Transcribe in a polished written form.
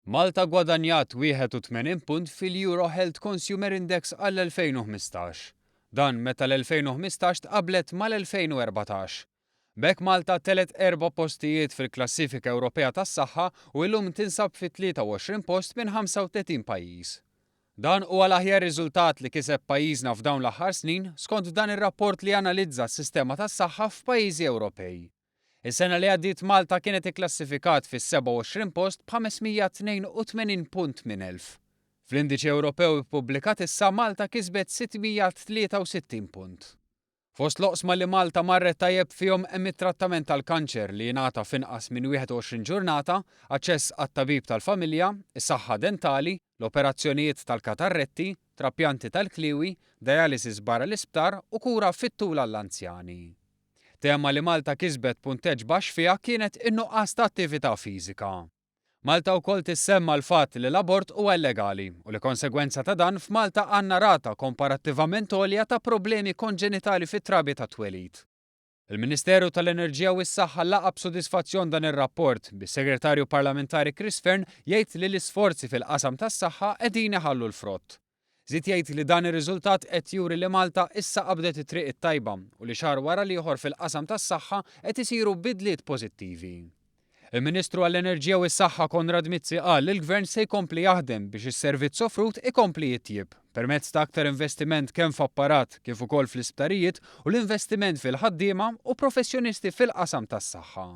Malta gwadanjat 81 punt fil-Euro Health Consumer Index għall-2015. Dan meta l-2015 tqabblet mal-2014. B'hekk Malta telgħet erba' postijiet fil-klassifika Ewropea tas-saħħa u illum tinsab fit-23 post minn 35 pajjiż. Dan huwa l-aħjar riżultat li kiseb pajjiżna f'dawn l-aħħar snin skont dan ir-rapport li analizza s-sistema tas-saħħa f'pajjiżi Ewropej. Is-sena li għaddiet Malta kienet ikklassifikat fis-27 post b'582 punt minn 1000. Fl-Indiċi Ewropew ippubblikat issa Malta kisbet 663 punt. Fost l-oqsma li Malta marret tajjeb fihom hemm it-trattament tal-kanċer li jingħata f'inqas minn 21 ġurnata, aċċess għat-tabib tal-familja, is-saħħa dentali, l-operazzjonijiet tal-katarretti, trapjanti tal-kliewi, dialysis barra l-isptar u kura fit-tul għall-anzjani. Tema li Malta kisbet punteġġ baxx fiha kienet in-nuqqas ta' attività fiżika. Malta wkoll tissemma l-fatt li l-abort huwa illegali u li konsegwenza ta' dan f'Malta għandna rata komparattivament għolja ta' problemi konġenitali fit-trabi tat-twelid. Il-Ministeru tal-Enerġija u s-Saħħa laqa' b'sodisfazzjon dan ir-rapport, bis-Segretarju Parlamentari Chris Fearne jgħid li l-isforzi fil-qasam tas-saħħa qegħdin iħallu l-frott. Żied jgħid li dan ir-riżultat qed juri li Malta issa qabdet it-triq it-tajba u li xahar wara l-ieħor fil-qasam tas-saħħa qed isiru bidliet pożittivi. Il-Ministru għall-Enerġija u s-Saħħa Konrad Mizzi qal li l-Gvern se jkompli jaħdem biex is-servizz offrut ikompli jitjieb, permezz ta' aktar investiment kemm f'apparat kif ukoll fl-isptarijiet u l-investiment fil-ħaddiema u professjonisti fil-qasam tas-saħħa.